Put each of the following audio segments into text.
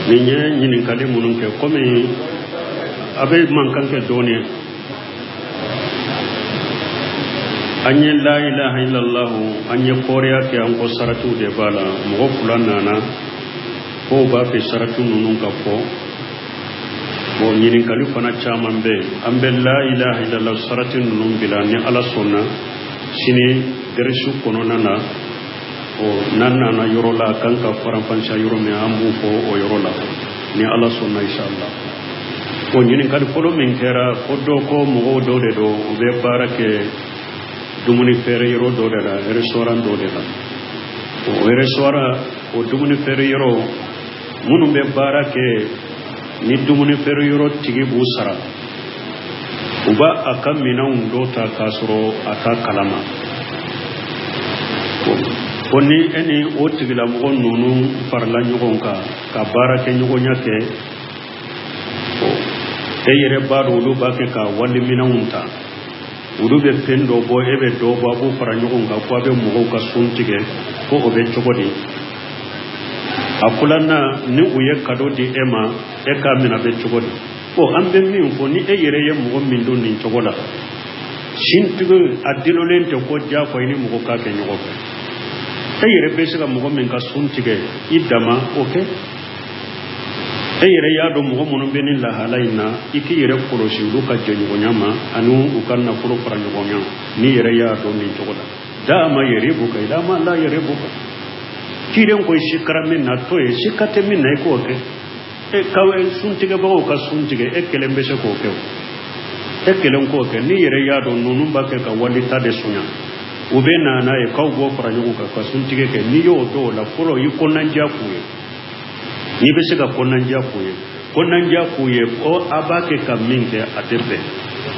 Nin ye ɲininkali minnu kɛ, komi a bɛ mankan kɛ dɔɔnin, an ye la ilaha illallah, an ye kɔɔriya kɛ, an ko saratiw de b'a la. Mɔgɔ fila nana k'o b'a fɛ sarati ninnu ka fɔ. Bon, ɲininkali fana caman bɛ yen. An bɛ la ilaha illallah sarati ninnu bila, ni Ala sɔnna, sini dɛrɛsu kɔnɔna na. Ɔ, n'an nana yɔrɔ la a kan ka faranfasiya yɔrɔ min, an b'o fɔ o yɔrɔ la, ni Ala sɔnna, inshallah. O ɲininkali fɔlɔ min kɛra, ko dɔ ko mɔgɔw dɔ de don, u bɛ baara kɛ dumuni feere yɔrɔ dɔ de la, restaurant dɔ de la. O restaurant, o dumuni feere yɔrɔ, minnu bɛ baara kɛ ni dumuni feere yɔrɔ tigi b'u sara, u b'a a ka minɛnw dɔ ta k'a sɔrɔ a t'a kalama. Ko ni e ni o tigilamɔgɔ ninnu farala ɲɔgɔn kan ka baara kɛ ɲɔgɔnya kɛ, e yɛrɛ b'a dɔn olu b'a kɛ ka waliminɛnw ta, olu bɛ fɛn dɔ bɔ, e bɛ dɔ bɔ, a b'o fara ɲɔgɔn kan ko a bɛ mɔgɔw ka sun tigɛ, ko o bɛ cogo di? A filanan, ni u ye kado di e ma, e k'a minɛ bɛ cogo di? Bon, an bɛ min fɔ, ni e yɛrɛ ye mɔgɔ min don nin cogo la, sintigiw a delilen tɛ ko diyagoya i ni mɔgɔ k'a kɛ ɲɔgɔn fɛ. E yɛrɛ bɛ se ka mɔgɔ min ka sun tigɛ i dama, o kɛ. E yɛrɛ y'a dɔn mɔgɔ minnu bɛ nin lahala in na, i k'i yɛrɛ kɔlɔsi olu ka jɛɲɔgɔnya ma ani u ka nafolo fara ɲɔgɔn kan. N'i yɛrɛ y'a dɔn nin cogo la, da ma yaribuka ila ma la yaribuka, ciden ko sikara min na to yen, sika tɛ min na, i k'o kɛ. E ka suntigɛbagaw ka sun tigɛ, e kelen bɛ se k'o kɛ o? E kelen k'o kɛ. N'i yɛrɛ y'a dɔn ninnu b'a kɛ ka walita de sonya, u bɛ na n'a ye k'aw b'o fara ɲɔgɔn kan ka suntigɛ kɛ, n'i y'o dɔn o la fɔlɔ, i kɔnɔnandiya k'u ye. N'i bɛ se ka kɔnɔnandiya k'u ye, kɔnɔnandiya k'u ye ko a b'a kɛ ka min kɛ, a tɛ bɛn,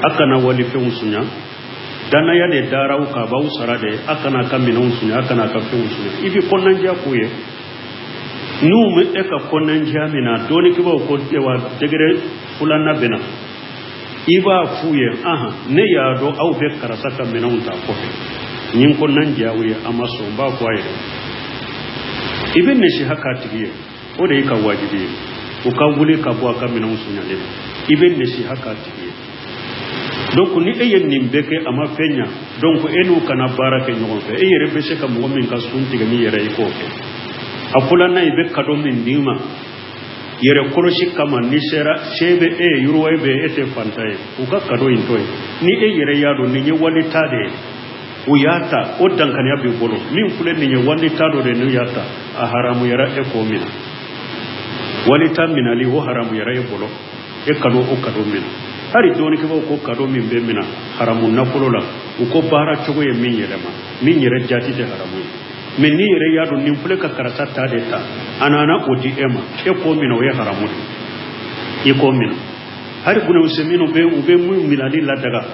a kana walifɛnw sonya. Danaya de dara aw kan, a b'aw sara de, a kana a ka minɛnw sonya, a kana a ka fɛnw sonya. I bɛ kɔnɔnandiya k'u ye. N'u ma e ka kɔnɔnandiya min na, dɔnnikɛbaaw ko wa degré filanan bɛ na, i b'a f'u ye: ahan, ne y'a dɔn aw bɛ karisa ka minɛnw ta kɔfɛ, ni n kɔnɔnandiya aw ye, a ma sɔn, n b'a fɔ a yɛrɛ. I bɛ nasiha k'a tigi ye, o de y'i ka wajibi ye. U ka wuli ka bɔ a ka minɛnw sonyalen ma, i bɛ nasiha k'a tigi ye. Donc ni e ye nin bɛɛ kɛ, a ma fɛn ɲa, donc e n'u kana baara kɛ ɲɔgɔn fɛ. E yɛrɛ bɛ se ka mɔgɔ min ka sun tigɛ n'i yɛrɛ ye, k'o kɛ. A filanan, i bɛ kado min d'i ma yɛrɛ kɔlɔsi kama, ni sera se bɛ e ye, yiriwa bɛ e tɛ fantan ye, u ka kado in to yen. Ni e yɛrɛ y'a dɔn nin ye walita de ye, u y'a ta, o dankaniya b'i bolo. Min filɛ nin ye walita dɔ de, n'u y'a ta, a haramuyara e k'o minɛ. Walita minali, o haramuyara e bolo, e kan'o kado minɛ. Hali dɔnnikɛbaaw ko kado min bɛ minɛ haramu nafolo la, u ko baara cogo ye min yɛlɛma, min yɛrɛ jati tɛ haramu ye. Mais n'i yɛrɛ y'a dɔn nin filɛ ka karisa ta de ta, a nana o di e ma, e k'o minɛ, o ye haramu de ye, i k'o minɛ. Hali Ibn Usaymin bɛ u bɛ min minali ladaga,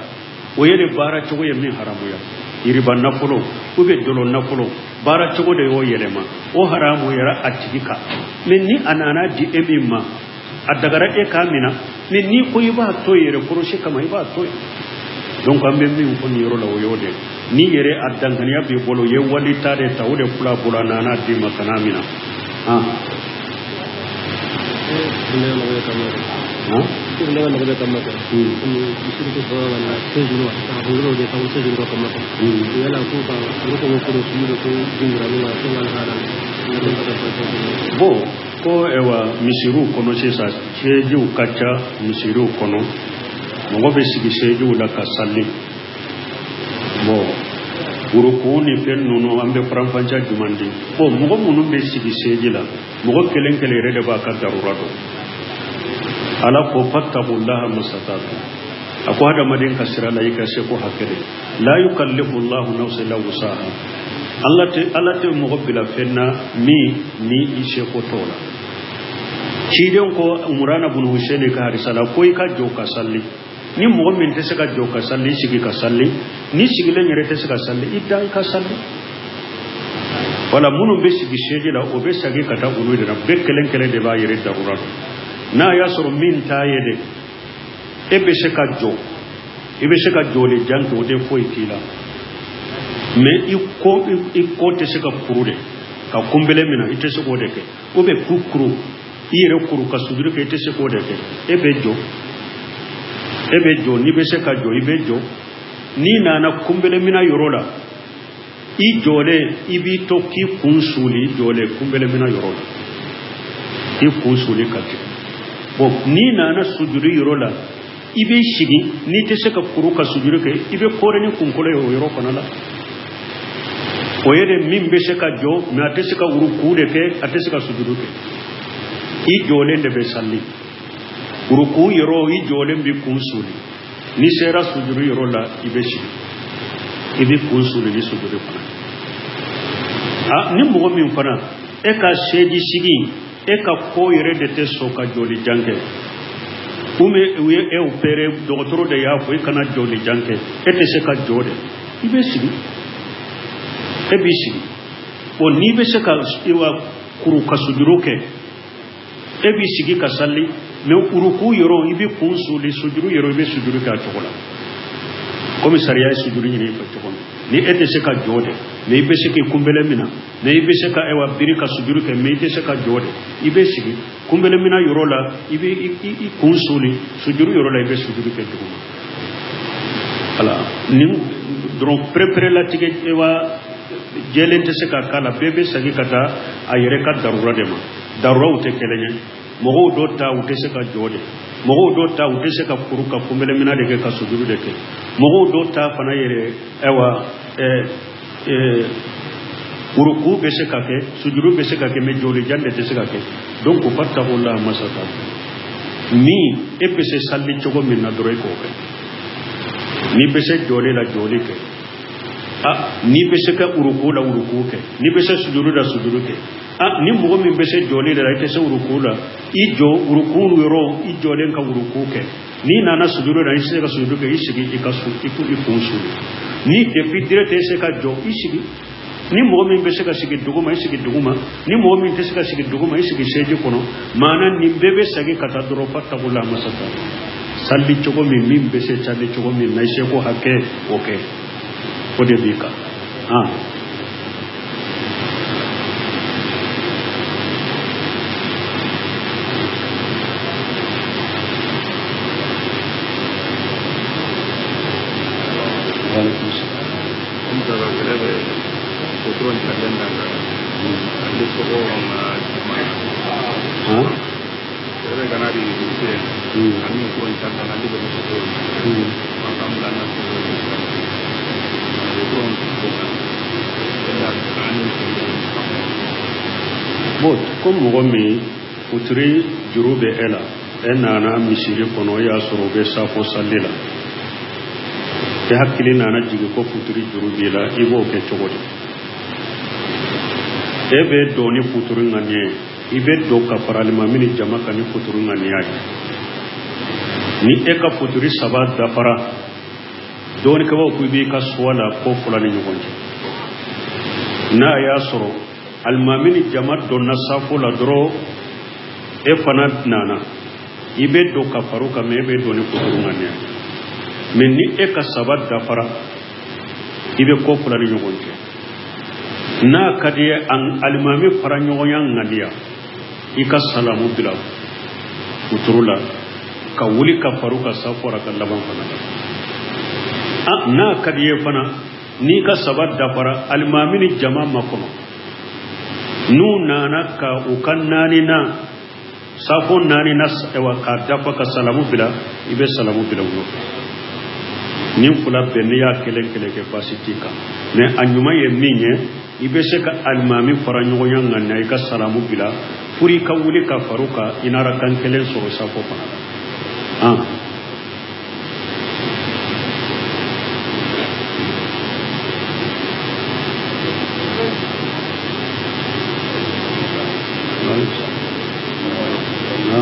o ye de baara cogo ye min haramuya, yiriba nafolo ou bien dɔlɔ nafolo, baara cogo de y'o yɛlɛma, o haramuyara a tigi kan. Mais ni a nana di e min ma, a dagara e k'a minɛ. Mais n'i ko i b'a to yɛrɛ kɔlɔsi kama, i b'a to yen. Donc an bɛ min fɔ nin yɔrɔ la, o y'o de ye. N'i yɛrɛ a dankaniya b'i bolo, i ye walita de ta, o de fila bolo, a nana d'i ma, kan'a minɛ. Han, bon, ko ɛwa misiriw kɔnɔ sisan, seejiw ka ca misiriw kɔnɔ, mɔgɔ bɛ sigi seejiw la ka sali. Bon, wuruku ni fɛn ninnu, an bɛ faranfasiya jumɛn di? Bon, mɔgɔ minnu bɛ sigi seeji la, mɔgɔ kelen kelen yɛrɛ de b'a ka darura dɔn. Ala ko fattaqullaha masatatu, a ko hadamaden ka sira la i ka seko hakɛ de. La yukallifu llahu nafsan illa wusaha, Ala tɛ mɔgɔ bila fɛn na min ni i seko t'o la. Ciden ko Umurana bunu Hussein ka hadisa la ko i ka jɔ ka sali. Ni mɔgɔ min tɛ se ka jɔ ka sali, i sigi ka sali. Ni sigilen yɛrɛ tɛ se ka sali, i da i ka sali. Wala minnu bɛ sigi seji la, o bɛ segin ka taa olu de la. Bɛɛ kelen kelen de b'a yɛrɛ darura dɔn. N'a y'a sɔrɔ min t'a ye de, e bɛ se ka jɔ, i bɛ se ka jɔli jan kɛ, o tɛ foyi k'i la. Mais i kɔ tɛ se ka kuru de. ka kunbele minɛ, i tɛ se k'o de kɛ. Ou bien k'u kuru, i yɛrɛ kuru ka sujuru kɛ, i tɛ se k'o de kɛ. E bɛ jɔ, e bɛ jɔ, n'i bɛ se ka jɔ, i bɛ jɔ. N'i nana kunbele minɛ yɔrɔ la, i jɔlen, i b'i to k'i kun suuli, i jɔlen kunbele minɛ yɔrɔ la, k'i kun suuli ka jɔ. Bon, n'i nana sujuru yɔrɔ la, i b'i sigi, n'i tɛ se ka kuru ka sujuru kɛ, i bɛ kɔrɔ ni kunkolo ye o yɔrɔ fana la. O ye de min bɛ se ka jɔ, mais a tɛ se ka uruku de kɛ, a tɛ se ka sujuru kɛ. I jɔlen de bɛ sali. Uruku yɔrɔ, i jɔlen b'i kun suuli. N'i sera sujuru yɔrɔ la, i bɛ sigi, i bɛ kun suuli ni sujuru fana. Ah, ni mɔgɔ min fana, e ka seji sigi, e ka ko yɛrɛ de tɛ sɔn ka jɔli jan kɛ, ou bien u ye e opéré, dɔgɔtɔrɔ de y'a fɔ i kana jɔli jan kɛ, e tɛ se ka jɔ de, i bɛ sigi, e b'i sigi. Bon, n'i bɛ se ka kuru ka sujuru kɛ, e b'i sigi ka sali, mais uruku yɔrɔ i bɛ kun suuli, sujuru yɔrɔ i bɛ sujuru kɛ a cogo la, komi sariya ye sujuru ɲini i fɛ cogo min. Ni e tɛ se ka jɔ de, mais i bɛ se k'i kunbele minɛ, mais i bɛ se ka ayiwa biri ka sujuru kɛ, mais i tɛ se ka jɔ de, i bɛ sigi kunbele minɛ yɔrɔ la, i bɛ i kun suuli, sujuru yɔrɔ la i bɛ sujuru kɛ duguma. Voilà, nin dɔrɔn perepere latigɛ wa jɛlen tɛ se ka k'a la, bɛɛ bɛ segin ka taa a yɛrɛ ka darura de ma. Daruraw tɛ kelen ye. Mɔgɔw dɔ ta, u tɛ se ka jɔ de, mɔgɔw dɔ ta, u tɛ se ka kuru ka kunbele minɛ de kɛ ka sujuru de kɛ, mɔgɔw dɔ ta fana yɛrɛ, ayiwa, uruku bɛ se ka kɛ, sujuru bɛ se ka kɛ, mais jɔlijan de tɛ se ka kɛ. Donc fattaqullaha mastata'tum, min e bɛ se sali cogo min na dɔrɔn, e k'o kɛ. N'i bɛ se jɔli la, jɔli kɛ. Ah, n'i bɛ se ka uruku la, uruku kɛ. N'i bɛ se sujuru la, sujuru kɛ. Ah, ni mɔgɔ min bɛ se jɔli la, i tɛ se uruku la, i jɔ uruku yɔrɔ, i jɔlen ka uruku kɛ. N'i nana sujuru la, i tɛ se ka sujuru kɛ, i sigi, i ka su, i kun suli. Ni depuis direct i se ka jɔ, i sigi. Ni mɔgɔ min bɛ se ka sigi duguma, i sigi duguma. Ni mɔgɔ min tɛ se ka sigi duguma, i sigi seji kɔnɔ. Maana nin bɛɛ bɛ segin ka taa dɔrɔn, fattaqullaha mastata'tum, sali cogo min, min bɛ se sali cogo min na, i seko hakɛ, o kɛ, o de b'i kan. Ah, waaleykum salaam. Ah, bon, ko mɔgɔ min futiri juru bɛ e la, e nana misiri kɔnɔ, e y'a sɔrɔ u bɛ safo sali la, e hakili nana jigin ko futiri juru b'i la, i b'o kɛ cogo di? E bɛ don ni futiri ŋaniya ye, i bɛ don ka fara alimami ni jama kan ni futiri ŋaniya ye. Ni e ka futiri saba dafara, dɔɔnikɛbaw ko i b'i ka suwa la ko fila ni ɲɔgɔn cɛ. N'a y'a sɔrɔ alimami ni jama donna safo la dɔrɔn, e fana nana, i bɛ don ka far'u kan, mais e bɛ don ni futiri ŋaniya ye. Mais ni e ka saba dafara, i bɛ ko fila ni ɲɔgɔn cɛ. N'a ka di ye, alimami fara ɲɔgɔnya ŋaniya, i ka salamu bila futuru la ka wuli ka far'u ka safo ka laban fana la. N'a ka di ye fana, n'i ka saba dafara, alimami ni jama makɔnɔ, n'u nana ka u ka naaninan safo naaninan wa k'a dafa ka salamu bila, i bɛ salamu bila u nɔfɛ. Nin fila bɛɛ, n'i y'a kelen kelen kɛ, baasi t'i kan. Mais a ɲuman ye min ye, i bɛ se ka alimami fara ɲɔgɔnya ŋaniya, i ka salamu bila pour i ka wuli ka far'u kan, i n'arakan kelen sɔrɔ safo fana la. Ah,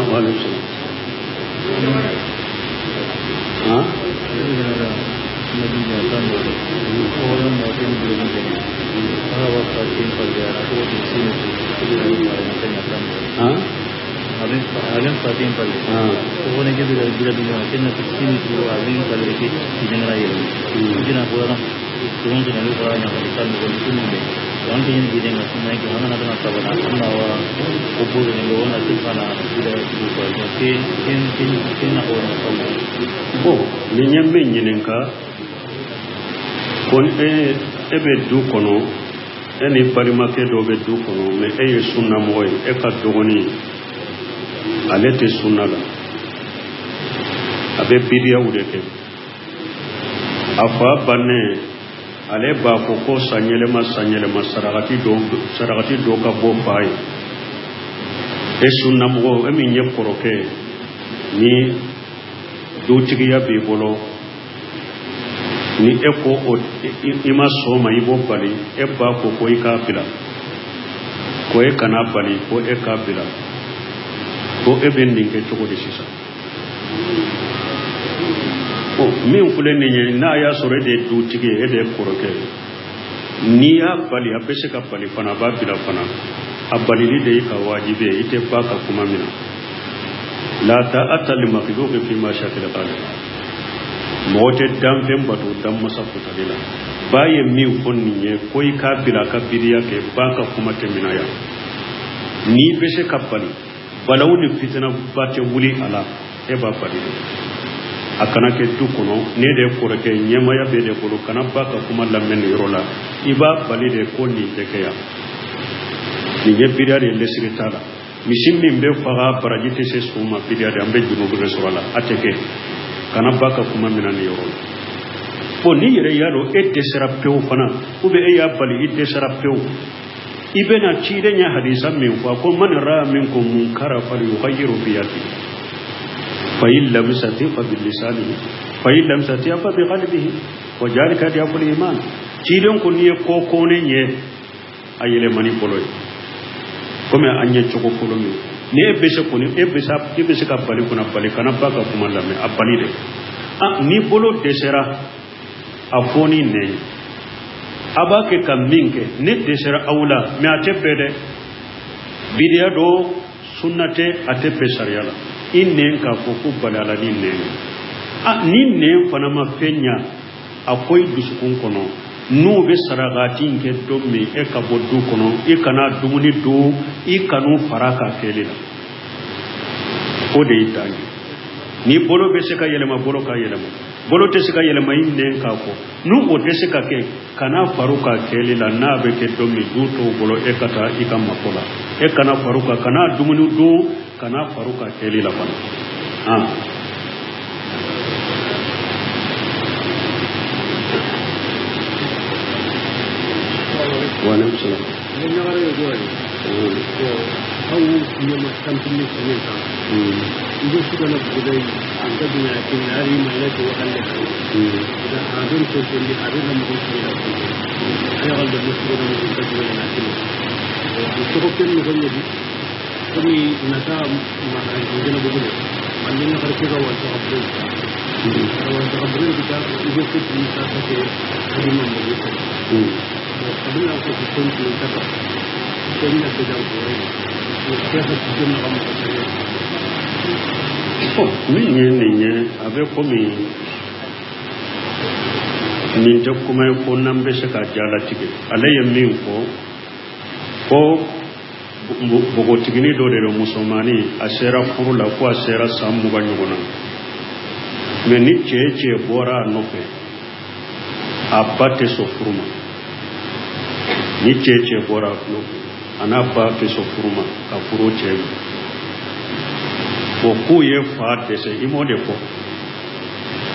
waaleykum salaam. Ah, ah, ah. Bon, ni ye min ɲininka ko e bɛ du kɔnɔ, e ni balimakɛ dɔ bɛ du kɔnɔ, mais e ye sunnamɔgɔ ye, e ka dɔgɔnin ale tɛ sunna la, a bɛ bidiyaw de kɛ. A fa bannen, ale b'a fɔ ko san yɛlɛma san yɛlɛma sarakati dɔ ka bɔ fa ye. E sunnamɔgɔ, e min ye kɔrɔkɛ ye, ni dutigiya b'i bolo, ni e ko i ma sɔn ma, i b'o bali, e b'a fɔ ko i k'a bila, ko e kana bali, ko e k'a bila, ko e bɛ nin kɛ cogo di sisan? Min filɛ nin ye, n'a y'a sɔrɔ e de ye dutigi ye, e de ye kɔrɔkɛ ye, n'i y'a bali, a bɛ se ka bali fana, a b'a bila fana. A balili de y'i ka wajibi ye, i tɛ ba ka kuma minɛ. La ta'ata li makhluqin fi ma'siyatil khaliq. Mɔgɔ tɛ danfɛn bato danmasa kutali la. Ba ye min fɔ nin ye, ko i k'a bila a ka bidiya kɛ, ba ka kuma tɛ minɛ yan. N'i bɛ se ka bali, balawu ni fitinaba tɛ wuli a la, e b'a bali de. A kana kɛ du kɔnɔ, ne de ye kɔrɔkɛ, ɲɛmaya bɛ de bolo, kana ba ka kuma lamɛn nin yɔrɔ la, i b'a bali de ko nin tɛ kɛ yan. Nin ye bidiya de ye, lɛsiri t'a la. Misi min bɛ faga, baraji tɛ se so ma, bidiya de, an bɛ junubu de sɔrɔ a la, a tɛ kɛ. Kana ba ka kuma minɛ nin yɔrɔ la. Bon, n'i yɛrɛ y'a dɔn e dɛsɛra pewu fana, ou bien e y'a bali, i dɛsɛra pewu, i bɛna ciden ye hadisa min fɔ, a ko man ra'a minkum munkara falyughayyiru biyadihi fa in lam yastati fa bilisanihi fa in lam yastati fa biqalbihi wa dhalika ad'aful iman. Ciden ko n'i ye ko kɔnnen ye, a yɛlɛma ni bolo ye, komi an ye cogo fɔlɔ min, ni e bɛ se kɔni, e bɛ se ka bali kunna bali, kana ba ka kuma lamɛn, a bali dɛ. Ah, ni bolo dɛsɛra, a fɔ ni nɛn ye, a b'a kɛ ka min kɛ, ne dɛsɛra aw la, mais a tɛ bɛn dɛ. Bidiya dɔ sunna tɛ, a tɛ bɛn sariya la. I nɛn k'a fɔ ko bali a la ni nɛn ye. Ah, ni nɛn fana ma fɛn ɲa, a ko i dusukun kɔnɔ, n'u bɛ sarakati in kɛ don min, e ka bɔ du kɔnɔ, i kana dumuni dun, i kan'u fara k'a kɛli la, o de y'i dan ye. Ni bolo bɛ se ka yɛlɛma, bolo ka yɛlɛma, bolo tɛ se ka yɛlɛma, i nɛn k'a fɔ. N'u o tɛ se ka kɛ, kana far'u ka kɛli la, n'a bɛ kɛ don min du t'o bolo, e ka taa i ka mako la, e kana far'u kan, kana dumuni dun, kana far'u ka kɛli la fana. Ah. Wa alaikum salam. Ne ɲagara ye jɔn ye? Aw ɲɛma tanpini sɛnɛ kan. I bɛ su kana buguda yi, an ka dunya kɛ hali ma yɛrɛ tɛ wakan de kan. Nka a bɛ tontondi, a bɛ ka mɔgɔ sigi la kɔnɔ. A y'a ka dɛmɛ sugu dɔ mɔgɔ ka jumɛn na kelen. O cogo kelen mɔgɔ ɲɛ bi. Komi nata maharan jɛnɛ bugu le. Manden ɲagara kɛ ka wa taga bugu. Wa taga bugu bɛ taa i bɛ se k'i ta kɛ hali ma mɔgɔ fɛ. Abin da aka fi kwanci ta sai na ta jagora ne sai ka ci na kan mɔgɔ Min ye nin ye, a bɛ komi nin tɛ kuma ye ko n'an bɛ se ka jalatigɛ. Ale ye min fɔ, ko npogotiginin dɔ de don, musomannin, a sera furu la, ko a sera san 20 ɲɔgɔn na, mais ni cɛ bɔra a nɔfɛ, a ba tɛ sɔn furu ma. Ni cɛ bɔra a nɔfɛ, a n'a ba tɛ sɔn furu ma, ka furu cɛ ma. Bon, k'u ye fa dɛsɛ, i m'o de fɔ,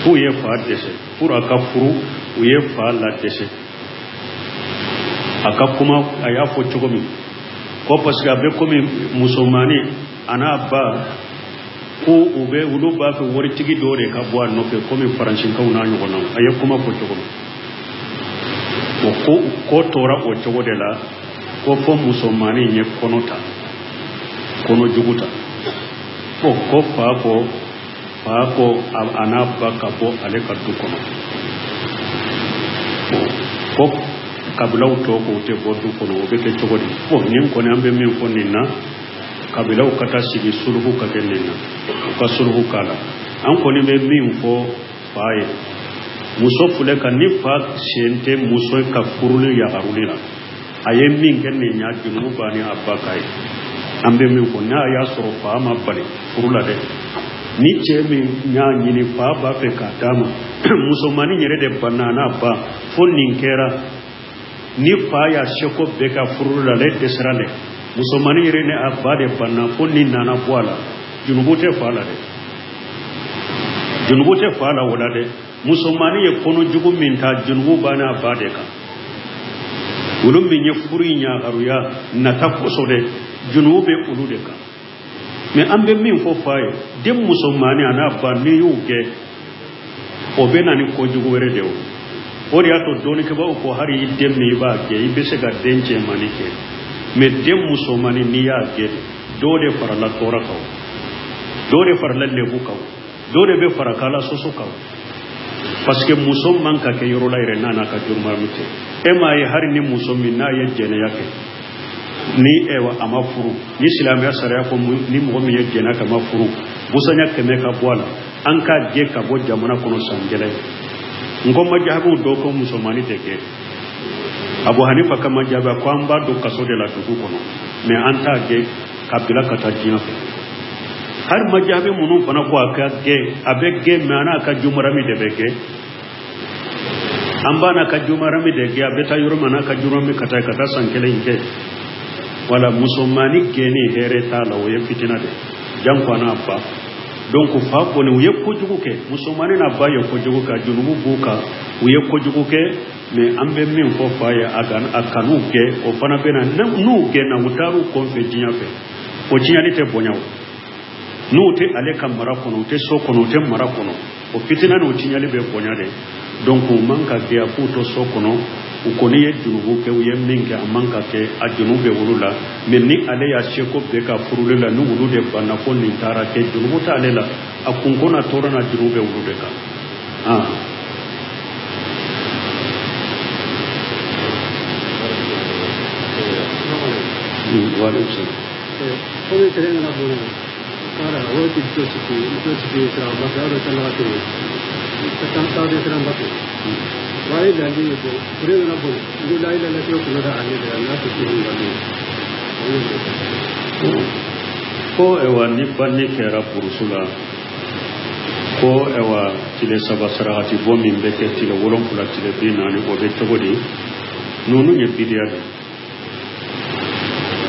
k'u ye fa dɛsɛ pour a ka furu, u ye fa la dɛsɛ. A ka kuma, a y'a fɔ cogo min, ko parce que a bɛ komi musomannin a n'a ba, ko u bɛ olu b'a fɛ waritigi dɔw de ka bɔ a nɔfɛ, komi faransinkaw n'a ɲɔgɔnnaw. A ye kuma fɔ cogo min, o ko tora o cogo de la, ko fo musomannin ye kɔnɔ ta, kɔnɔ jugu ta. Ko fa ko a n'a ba ka bɔ ale ka du kɔnɔ. Ko kabilaw tɔ k'o tɛ bɔ du kɔnɔ, o bɛ kɛ cogo di? Bon, nin kɔni an bɛ min fɔ nin na, kabilaw ka taa sigi suluhu ka kɛ nin na, u ka suluhu k'a la. An kɔni bɛ min fɔ fa ye, muso filɛ ka ni fa sen tɛ muso ka furuli yagaruli la, A ye min kɛ nin y'a junubu b'a ni a ba kan ye. An bɛ min fɔ, n'a y'a sɔrɔ fa ma bali furu la dɛ, ni cɛ min y'a ɲini fa b'a fɛ k'a d'a ma, musomannin yɛrɛ de banna n'a ba fo nin kɛra, ni fa y'a seko bɛɛ ka furu la, ale dɛsɛra dɛ, musomannin yɛrɛ ni a ba de banna fo nin nana bɔ a la, junubu tɛ fa la dɛ, junubu tɛ fa la o la dɛ. Musomannin ye kɔnɔjugu min ta, junubu b'a n'a ba de kan. Olu min ye furu in yamaruya nata kosɔn dɛ, junubu bɛ olu de kan. Mais an bɛ min fɔ fa ye, den musomannin a n'a ba, n'i y'u gɛn, o bɛ na ni kojugu wɛrɛ de ye. O de y'a to dɔnnikɛbaaw ko hali i den min i b'a gɛn, i bɛ se ka den cɛmannin gɛn, mais den musomannin n'i y'a gɛn, dɔw de farala tɔɔrɔ kan, dɔw de farala lebu kan, dɔw de bɛ fara kala soso kan, parce que muso man ka kɛ yɔrɔ la yɛrɛ n'a n'a ka jurumamu tɛ. E m'a ye hali ni muso min n'a ye jɛnɛya kɛ, ni a ma furu, ni silamɛya sariya ko ni mɔgɔ min ye jɛnɛya kɛ a ma furu, busanya 100 ka bɔ a la, an k'a gɛn ka bɔ jamana kɔnɔ san gɛlɛn. N ko majahabiw dɔw ko musomannin tɛ gɛn. Abu Hanifa ka majahabi ko an b'a don kaso de la dugu kɔnɔ, mais an t'a gɛn ka bila ka taa diɲɛ fɛ. Hali majahabi minnu fana ko a ka gɛn, a bɛ gɛn, mais a n'a ka jumarami de bɛ gɛn. An b'a n'a ka jumarami de gɛn, a bɛ taa yɔrɔ min a n'a ka jumarami ka taa san kelen kɛ. Wala musomannin gɛnni hɛrɛ t'a la, o ye fitina de, janko a n'a ba. Donc fa kɔni u ye kojugu kɛ, musomannin n'a ba ye kojugu kɛ, junubu b'u kan, u ye kojugu kɛ. Mais an bɛ min fɔ fa ye, a kan'u gɛn, o fana bɛ na n'u gɛnna, u taar'u kɔnfɛ diɲɛ fɛ, o tiɲɛni tɛ bonya o. N'u tɛ ale ka mara kɔnɔ, u tɛ so kɔnɔ, u tɛ mara kɔnɔ, o fitina n'o tiɲɛli bɛ bonya de. Donc u man ka gɛn, a k'u to so kɔnɔ. U kɔni ye junubu kɛ, u ye min kɛ a man ka kɛ, a junubu bɛ olu la. Mais ni ale y'a seko bɛɛ ka furuli la, ni olu de banna ko nin taara kɛ, junubu t'ale la, a kunko n'a tɔɔrɔ n'a junubu bɛ olu de kan. Ko ewa ni banni kɛra burusu la, ko ewa tile 3 sarakati bɔ min bɛ kɛ tile 7 tile 40, o bɛ cogo di? Ninnu ye bidiya de.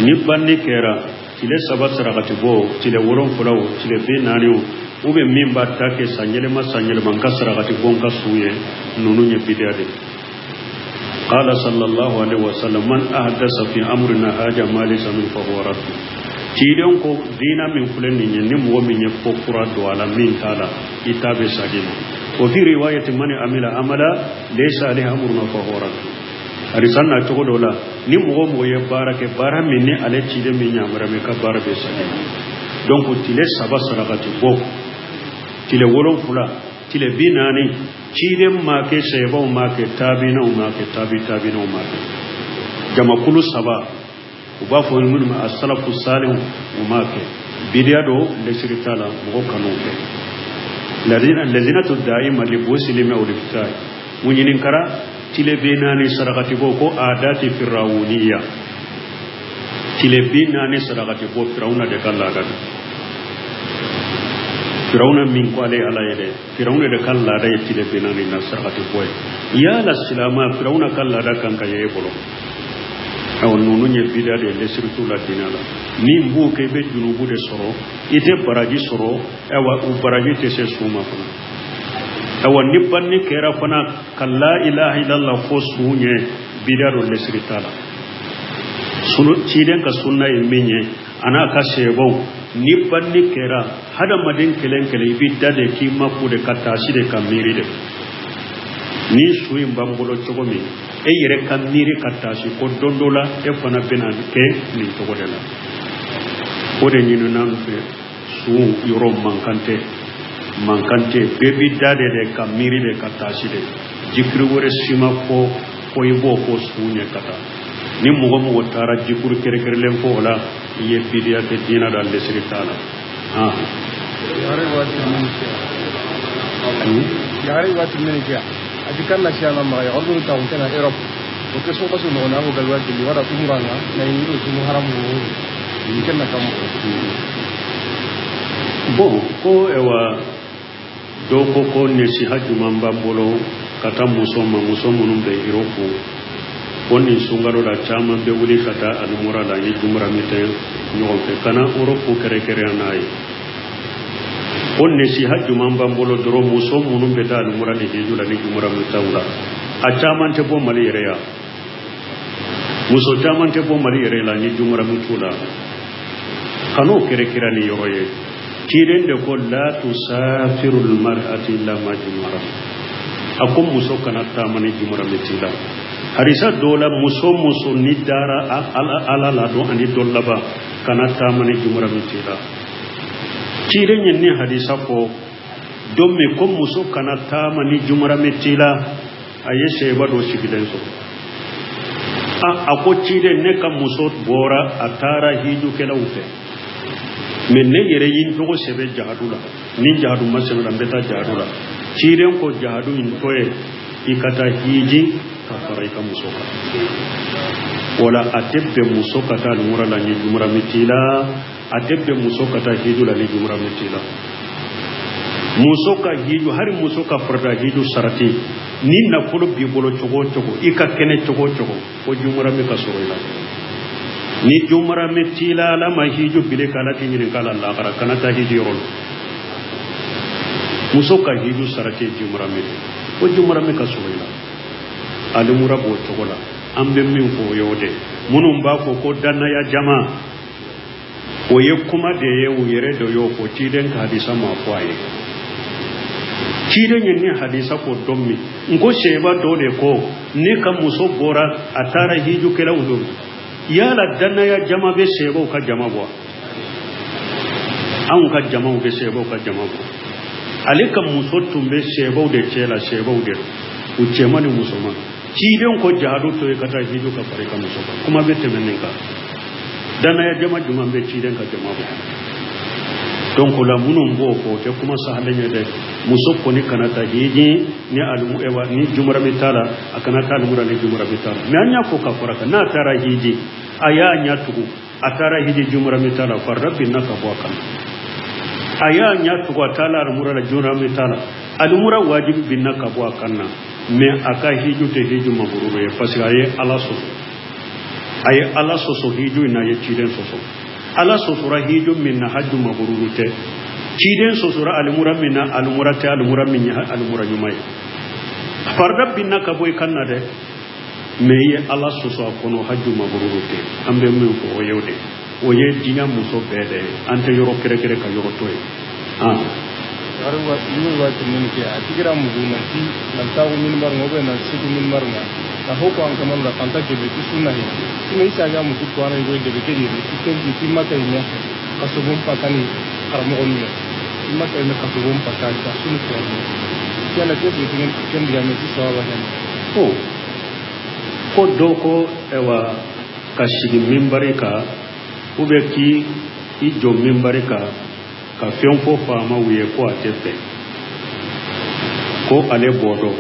Ni banni kɛra tile 3 sarakati bɔ, tile 7 o tile 40 o, ou bien min b'a ta kɛ san yɛlɛma san yɛlɛma n ka sarakati bɔ n ka su ye, ninnu ye bidiya de. Qala sallallahu alaihi wasallam, man ahdasa fi amrina haja ma laysa min fa huwa radd. Ciden ko diina min filɛ nin ye, ni mɔgɔ min ye ko kura don a la min t'a la, i ta bɛ sagi ma. Wa fi riwayati man amila amala laysa alayhi amruna fa huwa radd. Hadisa na cogo dɔ la, ni mɔgɔ mɔgɔ ye baara kɛ, baara min ni ale ciden min yamaruya min ka baara bɛ sagi ma. Donc tile 3 sarakati bɔ, tile 7, tile 40, ciden ma kɛ, sahabaw ma kɛ, taabinaw ma kɛ, tabi taabinaw ma kɛ. Jamakulu 3, u b'a fɔ minnu ma asalafu salihu, u ma kɛ. Bidiya do, lesiri t'a la, mɔgɔ kan'o kɛ. Lazinatu da'ima li busilimi aw liftai. U ɲininkara tile 40 sarakati bɔ ko adati firawuniya. Tile 40 sarakati bɔ Firawuna de ka laada don. Firawuna min ko ale ala ye dɛ, Firawuna de ka laada ye tile 40 na sarakati bɔ ye. Yala silama Firawuna ka laada kan ka ye e bolo? Awa ninnu ye bidiya de ye, lesiri t'u la diinɛ la. Min b'o kɛ, i bɛ junubu de sɔrɔ, i tɛ baraji sɔrɔ, awa o baraji tɛ se su ma fana. Awa ni banni kɛra fana ka la ilaha illallah fɔ su ɲɛ, bidiya dɔ lesiri t'a la. Ciden ka sunna ye min ye, a n'a ka sɛbɛnw, ni banni kɛra hadamaden kelen kelen, i b'i da de k'i mako de ka taasi de ka miiri de. Ni su in b'an bolo cogo min, e yɛrɛ ka miiri ka taasi ko don dɔ la e fana bɛna kɛ nin cogo de la. O de ɲinina an fɛ, su yɔrɔ mankan tɛ, mankan tɛ, bɛɛ b'i da de ka miiri de ka taasi de. Jikiri wɛrɛ si ma fɔ ko i b'o fɔ su ɲɛ ka taa. Ni mɔgɔ mɔgɔ taara jikuru kɛrɛnkɛrɛnlen fɔ o la, i ye bidiya kɛ diinɛ la, lesiri t'a la. Yare waati min kɛ a ti kan na siya ma maga yɔrɔ ta tɛna Europe. O question kaso no na ko galwa gili wara umranga na yiro sumu haramu ikenna kam. Bon, ko ewa dɔw ko ko nasiha jumɛn b'an bolo ka taa muso ma, muso minnu bɛ Europe, ko nin sunkalo la caman bɛ wuli ka taa alimura la ni jumura min tɛ ɲɔgɔn fɛ, kana Europe kɛrɛnkɛrɛnya n'a ye. Ko nasiha jumɛn b'an bolo dɔrɔn muso minnu bɛ taa alimura ni hiju la ni jumura min t'aw la, a caman tɛ bɔ Mali yɛrɛ ya, muso caman tɛ bɔ Mali yɛrɛ la ni jumura min t'u la, kan'o kɛrɛnkɛrɛn ni yɔrɔ ye. Ciden de ko la tusafiru almar'ati illa ma jumara, a ko muso kana taama ni jumara min t'i la. Hadisa dɔ la, muso muso ni dara ala la don ani dɔ laban, kana taama ni jumara min t'i la. Ciden ye ni hadisa fɔ don min ko muso kana taama ni jumara min t'i la, a ye sɛba dɔ sigilen sɔrɔ. A ko ciden, ne ka muso bɔra a taara hijukɛlaw fɛ, mais ne yɛrɛ ye n tɔgɔ sɛbɛn jahadu la, ni jahadu ma sɛbɛn la n bɛ taa jahadu la. Ciden ko jahadu in tɔ ye i ka taa hiji ka fara i ka muso kan. Wala a tɛ bɛn muso ka taa alimura la ni jumura min t'i la, a tɛ bɛn muso ka taa hiju la ni jumura min t'i la. Muso ka hiju, hali muso ka farada hiju sarati, ni nafolo b'i bolo cogo o cogo, i ka kɛnɛ cogo o cogo, ko jumura min ka sɔrɔ i la. Ni jumura min t'i la, ala ma hiju bile k'ala t'i ɲininka la lahara, kana taa hiji yɔrɔ la. Muso ka hiju sarati ye jumura min ye, ko jumura min ka sɔrɔ i la. Alimura b'o cogo la. An bɛ min fɔ o ye o de ye. Minnu b'a fɔ ko danaya jama, o ye kuma de ye, u yɛrɛ de y'o fɔ, ciden ka hadisa ma fɔ a ye. Ciden ye ni hadisa ko don min, n ko sɛba dɔ de ko ne ka muso bɔra a taara hijukɛlaw don. Yala danaya jama bɛ sɛbaw ka jama bɔ? Anw ka jamaw bɛ sɛbaw ka jama bɔ. Ale ka muso tun bɛ sɛbaw de cɛ la, sɛbaw de u cɛman ni musoman. Ciden ko jahadu to ye ka taa hiju ka fara i ka muso kan. Kuma bɛ tɛmɛ nin kan. Danaya jama jumɛn bɛ ciden ka jama bɔ? Donc o la minnu b'o fɔ o tɛ kuma sahalen ye dɛ. Muso kɔni kana taa hiji ni alimu ewa ni jumura min t'a la, a kana taa alimura ni jumura min t'a la. Mais an y'a fɔ ka fara kan, n'a taara hiji a y'a ɲɛ tugu, a taara hiji jumura min t'a la, farida binna ka bɔ a kan. A y'a ɲɛ tugu, a taara alimura la jumura min t'a la, alimura wajibi binna ka bɔ a kan na. Mais a ka hiju tɛ hiju mabururu ye, parce que a ye ala sɔsɔ, a ye ala sɔsɔ hiju in na, a ye ciden sɔsɔ. Ala sɔsɔra hiju min na, haju mabururu tɛ. Ciden sɔsɔra alimura min na, alimura tɛ alimura min ye alimura ɲuman ye. Farida binna ka bɔ i kan na dɛ, mais i ye ala sɔsɔ a kɔnɔ, haju mabururu tɛ. An bɛ min fɔ o ye o de, o ye diɲɛ muso bɛɛ de ye, an tɛ yɔrɔ kɛrɛkɛrɛ ka yɔrɔ to yen. Waati min kɛ a tigira mugu nanti nantago minbar ngobe nan sigu minbar nga na hoko an kamanu la kanta kebe ti sunna he sino isa ga mugu ko ana go debe ke dire ti ten ti maka ime kaso bom pakani karamogo ni ti maka ime kaso bom pakani ka sunu ko ni yala ke bi ken ken diga me ti sawa hen ko ko doko ewa ka sigi minbari ka ou bien ki i jɔ minbari ka ka fɛn fɔ faamaw ye ko a tɛ bɛn, ko ale b'o dɔn,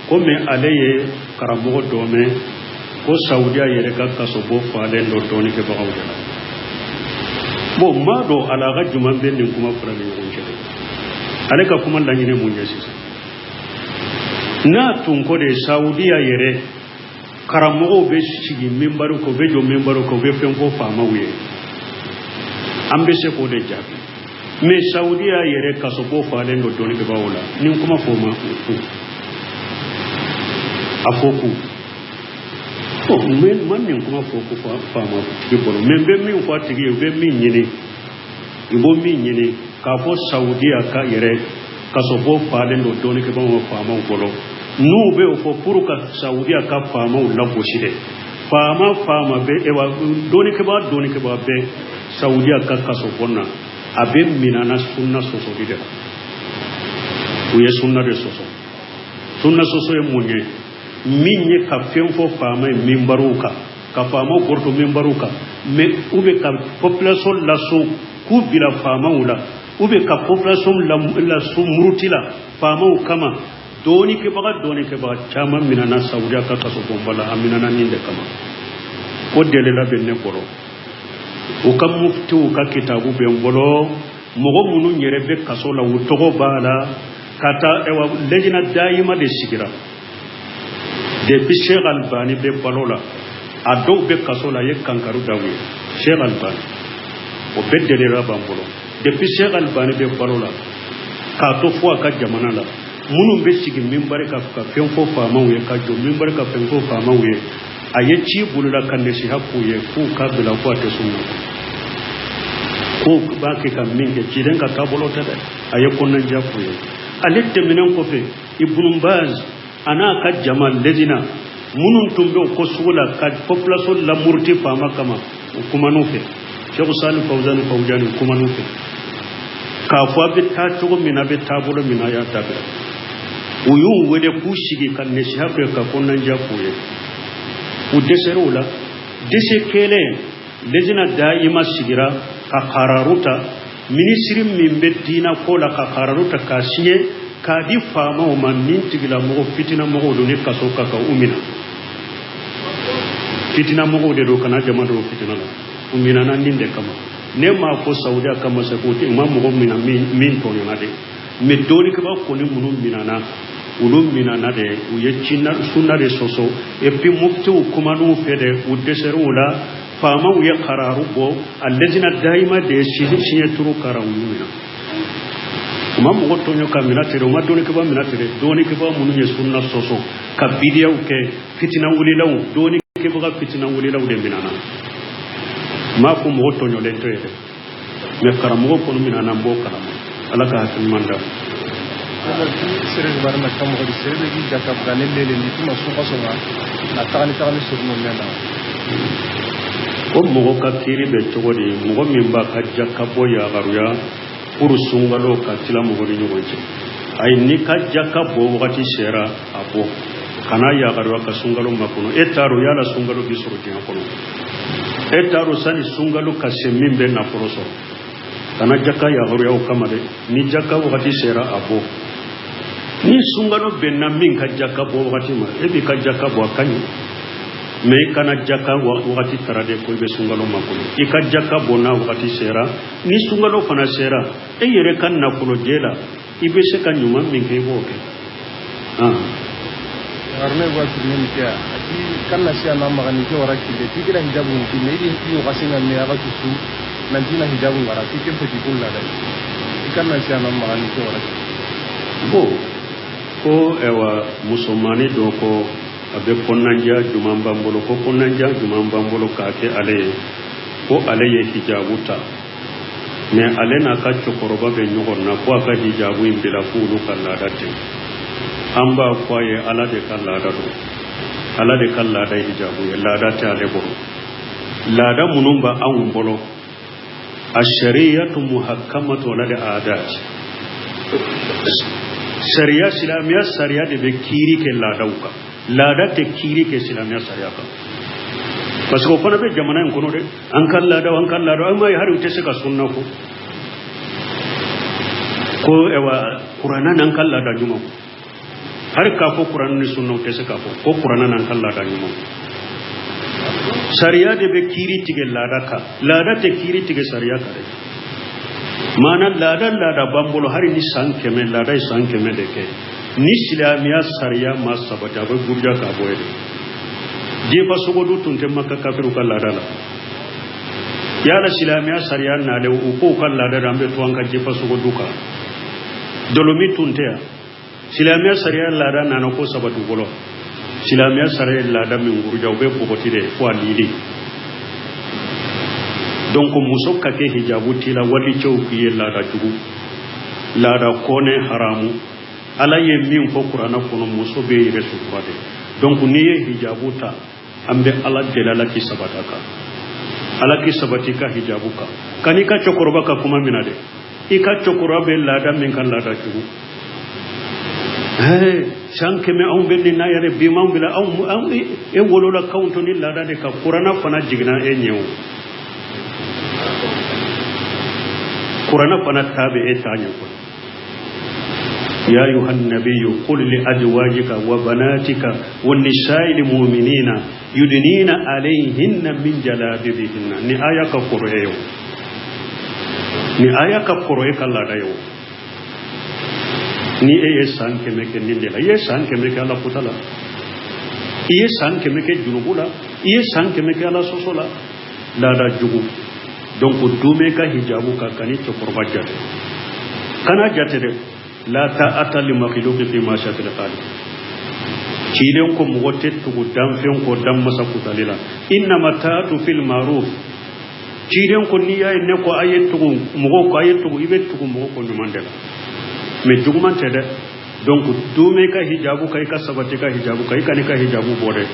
komi ale ye karamɔgɔ dɔ mɛn ko Saudiya yɛrɛ ka kasobon falen dɔ dɔɔnikɛbagaw de la. Bon, n b'a dɔn alaga jumɛn bɛ nin kuma fila ni ɲɔgɔn cɛ. Ale ka kuma laɲini mun ye sisan? N'a tun ko de Saudiya yɛrɛ karamɔgɔw bɛ sigi minbari kan, u bɛ jɔ minbari kan, u bɛ fɛn fɔ faamaw ye, an bɛ se k'o de jaabi. Mais Saudiya yɛrɛ kasobon falen don dɔɔnikɛbagaw la, ni kuma fɔ o ma ku a fɔ ku bon, n ma nin kuma fɔ ko faama tigi bolo, mais n bɛ min fɔ a tigi ye, u bɛ min ɲini, i b'o min ɲini k'a fɔ Saudiya ka yɛrɛ kasobon falen don dɔɔnikɛbagaw faamaw bolo, n'u bɛ o fɔ pour ka Saudiya ka faamaw lagosi dɛ. Faama faama bɛ ewa dɔɔnikɛbaa dɔɔnikɛbaa bɛ Saudiya ka kasobon na, a bɛ minana sunna sɔsɔli de la. U ye sunna de sɔsɔ. Sunna sɔsɔ ye mun ye? Min ye ka fɛn fɔ faama ye minbariw kan, ka faamaw kɔrɔtɔ minbariw kan, mais u bɛ ka population laso k'u bila faamaw la, u bɛ ka population laso muruti la faamaw kama. Dɔɔnikɛbaga caman minɛna Saudiya ka kaso bonba la, a minɛna nin de kama. O delila bɛ ne bolo, u ka muftiw ka kitabu bɛ n bolo, mɔgɔ minnu yɛrɛ bɛ kaso la u tɔgɔ b'a la ka taa. Ɛwa, lejina dayima de sigira depuis Cheikh Albani bɛ balo la, a dɔw bɛ kaso la, a ye kankaru da u ye. Cheikh Albani, o bɛɛ delila b'an bolo depuis Cheikh Albani bɛ balo la k'a to fo a ka jamana la. Minnu bɛ sigi minbari ka fɛn fɔ faamaw ye, ka jɔ minbari ka fɛn fɔ faamaw ye, a ye ci bolola ka nasiha k'u ye k'u ka bila ko a tɛ sunna, k'u b'a kɛ ka min kɛ ciden ka taabolo tɛ dɛ. A ye kɔnɔnajɛ k'u ye. Ale tɛmɛnen kɔfɛ, Ibn Baz a n'a ka jama lejina minnu tun bɛ o ko sugu la ka population lamuruti faama kama, u kuman'u fɛ. Cheikh Salih Fawzan Fawzan kuman'u fɛ k'a fɔ a bɛ taa cogo min na, a bɛ taabolo min na, a y'a dabila. U y'u wele k'u sigi ka nasiha kɛ ka kɔnɔnajɛ k'u ye. U dɛsɛra o la. Dɛsɛ kɛlen, lejina dayima sigira ka kararu ta, minisiri min bɛ diina ko la ka kararu ta k'a siɲɛ k'a di faamaw ma, nin tigilamɔgɔ fitinamɔgɔw don, ni kaso ka kan u minɛ. Fitinamɔgɔw de don, kana jama don fitina la. U minɛna nin de kama. Ne m'a fɔ Saudiya kama se k'u tɛ u ma mɔgɔ minɛ min tɔɲɔna dɛ, mais dɔɔnikɛba kɔni minnu minɛna, olu minɛna de, u ye sunna de sɔsɔ. Et puis muftiw kuman'u fɛ de, u dɛsɛra o la. Faamaw ye kararu bɔ, a lejina dayima de ye siɲɛ turu kara, u y'u minɛ. U ma mɔgɔ tɔɲɔ ka minɛ ten dɛ, u ma dɔɔnikɛba minɛ ten dɛ. Dɔɔnikɛba minnu ye sunna sɔsɔ ka bidiyaw kɛ, fitina wulilaw, dɔɔnikɛbaga fitina wulilaw de minɛna. N m'a fɔ mɔgɔ tɔɲɔlen tɛ yɛrɛ, mais karamɔgɔ kɔni minɛna, n b'o kalama. Ala ka hakili ɲuman d'a ma. Sere bari na kamogo di sere be gi jaka bugane lele ni tuma suka songa na tagani tagani surno mena. Ko mɔgɔ ka kiiri bɛ cogo di? Mɔgɔ min b'a ka jaka bɔ yagaruya pour sunkalo ka tila mɔgɔ ni ɲɔgɔn cɛ, ayi, n'i ka jaka bɔ wagati sera, a bɔ, kana yagaruya ka sunkalo makɔnɔ. E t'a dɔn yala sunkalo bi sɔrɔ diɲɛ kɔnɔ, e t'a dɔn sani sunkalo ka se min bɛ nafolo sɔrɔ. Kana jaka yagaruya o kama dɛ. Ni jaka wagati sera, a bɔ. Ni sunkalo bɛnna min ka jaka bɔ wagati ma, e b'i ka jaka bɔ, a ka ɲi. Mais i kana jaka wagati tara de ko i bɛ sunkalo makɔnɔ. I ka jaka bɔ n'a wagati sera. Ni sunkalo fana sera, e yɛrɛ ka nafolojɛ la, i bɛ se ka ɲuman min kɛ, i b'o kɛ. Haruna wa turne mi kya ati kanna siya na magani ke wara kille ti kila hijabu ti me idi yo kasinga me aga tusu nanti na hijabu ngara ti ke feti kulla dai ti kanna siya na magani ke wara. Bon, ko ɛwa musomani dɔ ko a bɛ kɔnɔnajɛya jumɛn b'an bolo, ko kɔnɔnajɛya jumɛn b'an bolo k'a kɛ ale ye, ko ale ye hijabu ta, mais ale n'a ka cɛkɔrɔba bɛ ɲɔgɔn na, ko a ka hijabu in bila k'olu ka laada tɛ. An b'a fɔ a ye, Ala de ka laada don, Ala de ka laada ye hijabu ye, laada tɛ ale bolo. Laada minnu bɛ anw bolo, a shariyatu muhakkamatu ala de adat sariya, silamɛya sariya de bɛ kiiri kɛ laadaw kan, laada tɛ kiiri kɛ silamɛya sariya kan. Parce que o fana bɛ jamana in kɔnɔ dɛ, an ka laadaw, an ka laadaw, an m'a ye hali u tɛ se ka sunna ko ko ɛwa kuranna n'an ka laada ɲumanw, hali k'a fɔ kuranna ni sunna u tɛ se k'a fɔ ko kuranna n'an ka laada ɲumanw. Sariya de bɛ kiiri tigɛ laada kan, laada tɛ kiiri tigɛ sariya kan dɛ. Maana laada laada b'an bolo, hali ni san 100 laada ye san 100 de kɛ, ni silamɛya sariya ma sabati, a bɛ buruja k'a bɔ yen dɛ. Jefa sogodu tun tɛ Maka kafiriw ka laada la. Yala silamɛya sariya nalen, u k'u ka laada la, an bɛ to an ka jefa sogodu kan. Dolomi tun tɛ yan. Silamɛya sariya laada nana ko sabati u bolo. Silamɛya sariya ye laada min buruja, u bɛ bɔgɔti de fo a lili. Donc muso ka kɛ hijabu t'i la, walicɛw k'i ye laada jugu, laada kɔnɛ haramu. Ala ye min fɔ kuranɛ kɔnɔ, muso bɛ yɛrɛ sutura de. Donc n'i ye hijabu ta, an bɛ Ala deli, Ala k'i sabati a kan, Ala k'i sabati i ka hijabu kan. Kan'i ka cɛkɔrɔba ka kuma minɛ dɛ, i ka cɛkɔrɔba bɛ laada min kan, laada jugu. San 100 anw bɛ nin na yɛrɛ, bi m'anw bila anw e wolola k'anw to ni laada de kan. Kuranɛ fana jiginna e ɲɛ o, kuranɛ fana ta bɛ e ta ɲɛ koyi. Ya ayuha nabiyyu qul li azwajika wa banatika wa nisa'il mu'minina yudnina alayhinna min jalabibihinna. Ni aya ka kɔrɔ ye o, ni aya ka kɔrɔ e ka laada ye o. Ni e ye san 100 kɛ nin de la, i ye san 100 kɛ Ala kuta la, i ye san 100 kɛ junubu la, i ye san 100 kɛ Ala sɔsɔ la, laada jugu. Donc dume ka hijabu ka kani cɛkɔrɔba jate, kana jate dɛ. La ta'ata li makhluqi fi ma shatil khaliq. Ciden ko mɔgɔ tɛ tugu danfɛn kɔ dan masa kutali la. Innama ta'atu fil ma'ruf. Ciden ko n'i y'a ye ne ko a ye tugu mɔgɔw ko a ye tugu, i bɛ tugu mɔgɔ ko ɲuman de la, mais juguman tɛ dɛ. Donc dume ka hijabu ka i ka sabati ka hijabu ka i ka n'i ka hijabu bɔ dɛ.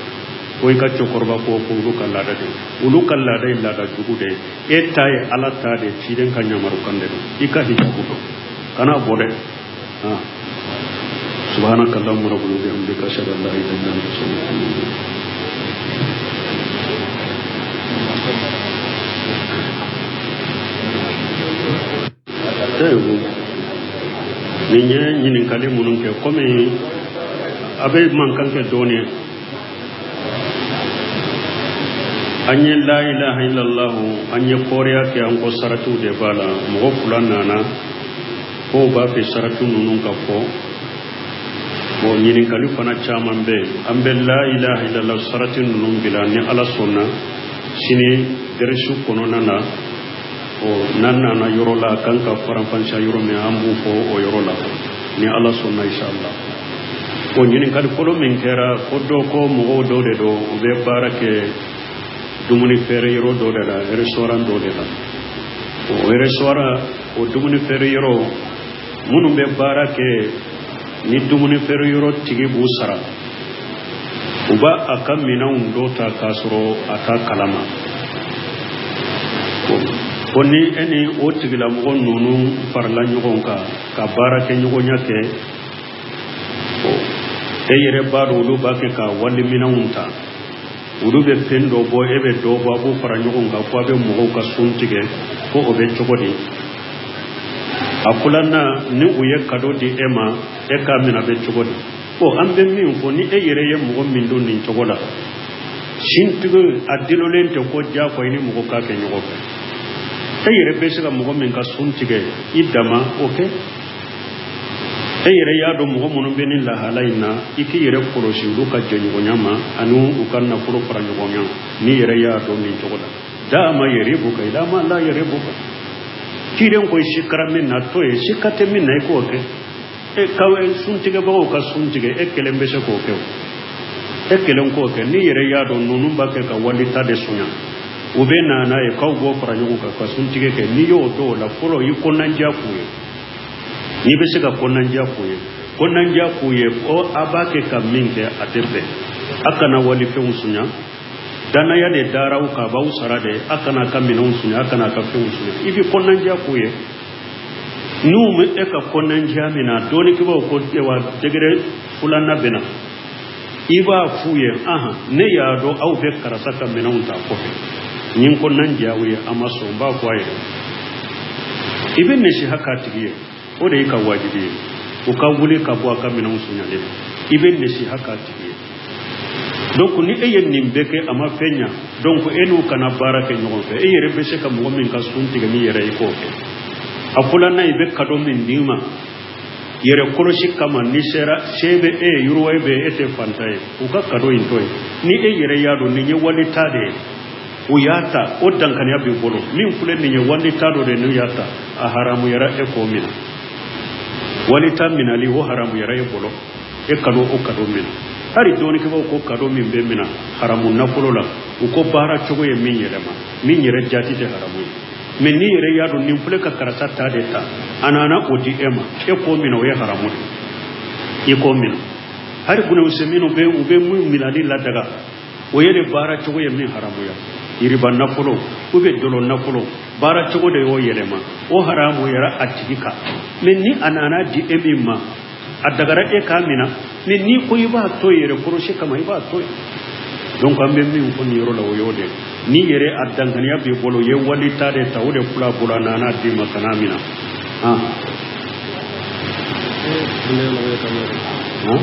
Ko i ka cɛkɔrɔba ko ko olu ka laada de, olu ka laada ye laada jugu de ye. E ta ye Ala ta de, ciden ka yamarukan de don. I ka hijabu dɔn, kana bɔ dɛ. Subhanaka Allahumma rabbana bihamdika ashhadu an la ilaha illa anta astaghfiruka wa atubu ilayk. Nin ye ɲininkali minnu kɛ, komi a bɛ mankan kɛ dɔɔnin. An ye la ilaha illallah, an ye kɔriya kɛ, an ko saratiw de b'a la. Mɔgɔ fila nana k'o b'a fɛ sarati ninnu ka fɔ. Bon, ɲininkali fana caman bɛ yen. An bɛ la ilaha illallah sarati ninnu bila ni Ala sɔnna sini dɛrɛsu kɔnɔna na. Ɔ, n'an nana yɔrɔ la a kan ka faranfasiya yɔrɔ min, an b'o fɔ o yɔrɔ la ni Ala sɔnna inshallah. O ɲininkali fɔlɔ min kɛra, ko dɔ ko mɔgɔw dɔw de don, u bɛ baara kɛ dumuni feere yɔrɔ dɔ de la, restaurant dɔ de la. O restaurant, o dumuni feere yɔrɔ minnu bɛ baara kɛ ni dumuni feere yɔrɔ tigi b'u sara, u b'a a ka minɛnw dɔ ta k'a sɔrɔ a t'a kalama. Ko ni e ni o tigilamɔgɔ ninnu farala ɲɔgɔn kan ka baara kɛ ɲɔgɔnya kɛ, e yɛrɛ b'a dɔn olu b'a kɛ ka wali minɛnw ta, olu bɛ fɛn dɔ bɔ, e bɛ dɔ bɔ, a b'o fara ɲɔgɔn kan ko a bɛ mɔgɔw ka sun tigɛ, ko o bɛ cogo di? A filanan, ni u ye kado di e ma, e k'a minɛ bɛ cogo di? Bon, an bɛ min fɔ, ni e yɛrɛ ye mɔgɔ min don nin cogo la, sintigi a dilolen tɛ ko diyagoya i ni mɔgɔ k'a kɛ ɲɔgɔn fɛ. E yɛrɛ bɛ se ka mɔgɔ min ka sun tigɛ i dama, o kɛ. E yɛrɛ y'a dɔn mɔgɔ minnu bɛ nin lahala in na, i k'i yɛrɛ kɔlɔsi olu ka jɛɲɔgɔnya ma ani u ka nafolo fara ɲɔgɔn kan. N'i yɛrɛ y'a dɔn nin cogo la, da ma yaribuka ila ma la yaribuka. Ciden ko i sikara min na to ye, sika tɛ min na i k'o kɛ. E ka suntigɛbagaw ka sun tigɛ, e kelen bɛ se k'o kɛ o. E kelen k'o kɛ. N'i yɛrɛ y'a dɔn ninnu b'a kɛ ka walita de sonya, u bɛ na n'a ye k'aw b'o fara ɲɔgɔn kan ka suntigɛ kɛ, n'i y'o dɔn o la fɔlɔ, i kɔnɔnandiya k'u ye. N'i bɛ se ka kɔnɔnandiya k'u ye, kɔnɔnandiya k'u ye ko a b'a kɛ ka min kɛ a tɛ bɛn, a kana walifɛnw sonya. Danaya de dara aw kan, a b'aw sara de, a kana a ka minɛnw sonya, a kana a ka fɛnw sonya. I bɛ kɔnɔnandiya k'u ye. N'u ma e ka kɔnɔnandiya min na, dɔnnikɛbaaw ko wa degré filanan bɛ na, i b'a f'u ye, ahan, ne y'a dɔn aw bɛ karisa ka minɛnw ta kɔfɛ, ni n kɔnɔnandiya aw ye, a ma sɔn, n b'a fɔ a ye. I bɛ nasiha k'a tigi ye, o de y'i ka wajibi ye. O ka wuli ka bɔ a ka minɛnw sonyali la, i bɛ nasiha k'a tigi ye. Donc ni e ye nin bɛɛ kɛ a ma fɛn ɲa, donc e n'u kana baara kɛ ɲɔgɔn fɛ. E yɛrɛ bɛ se ka mɔgɔ min ka sun tigɛ n'i yɛrɛ ye, k'o kɛ. A filanan, i bɛ kado min d'i ma yɛrɛ kɔlɔsi kama, ni sera se bɛ e ye, yiriwa bɛ e tɛ fantan ye, u ka kado in to yen. Ni e yɛrɛ y'a dɔn nin ye walita de ye, o y'a ta, o dankaniya b'i bolo. Min filɛ nin ye walita dɔ de, n'u y'a ta, a haramuyara e k'o minɛ. Walita minali, o haramuyara e bolo, e kado o kado minɛ. Hali dɔnnikɛbaaw ko kado min bɛ minɛ haramu nafolo la, u ko baara cogo ye min yɛlɛma, min yɛrɛ jati tɛ haramu ye. Mais n'i yɛrɛ y'a dɔn nin filɛ ka karisa ta de ta, a nana o di e ma, e k'o minɛ, o ye haramu de ye, i k'o minɛ. Hali Ibn minnu bɛ u bɛ min minɛli ladaga, o ye de baara cogo ye min haramuya. Yiriba nafolo u bɛ dɔlɔ nafolo, baara cogo de y'o yɛlɛma, o haramuyara a tigi kan. Mais ni a nana di e min ma, a dagara e k'a minɛ. Mais n'i ko i b'a to yɛrɛ kɔlɔsi kama, i b'a to yen. Donc an bɛ min fɔ nin yɔrɔ la, o y'o de ye. N'i yɛrɛ a dankaniya b'i bolo, i ye walita de ta, o de fila bolo, a nana d'i ma, kan'a minɛ. Han?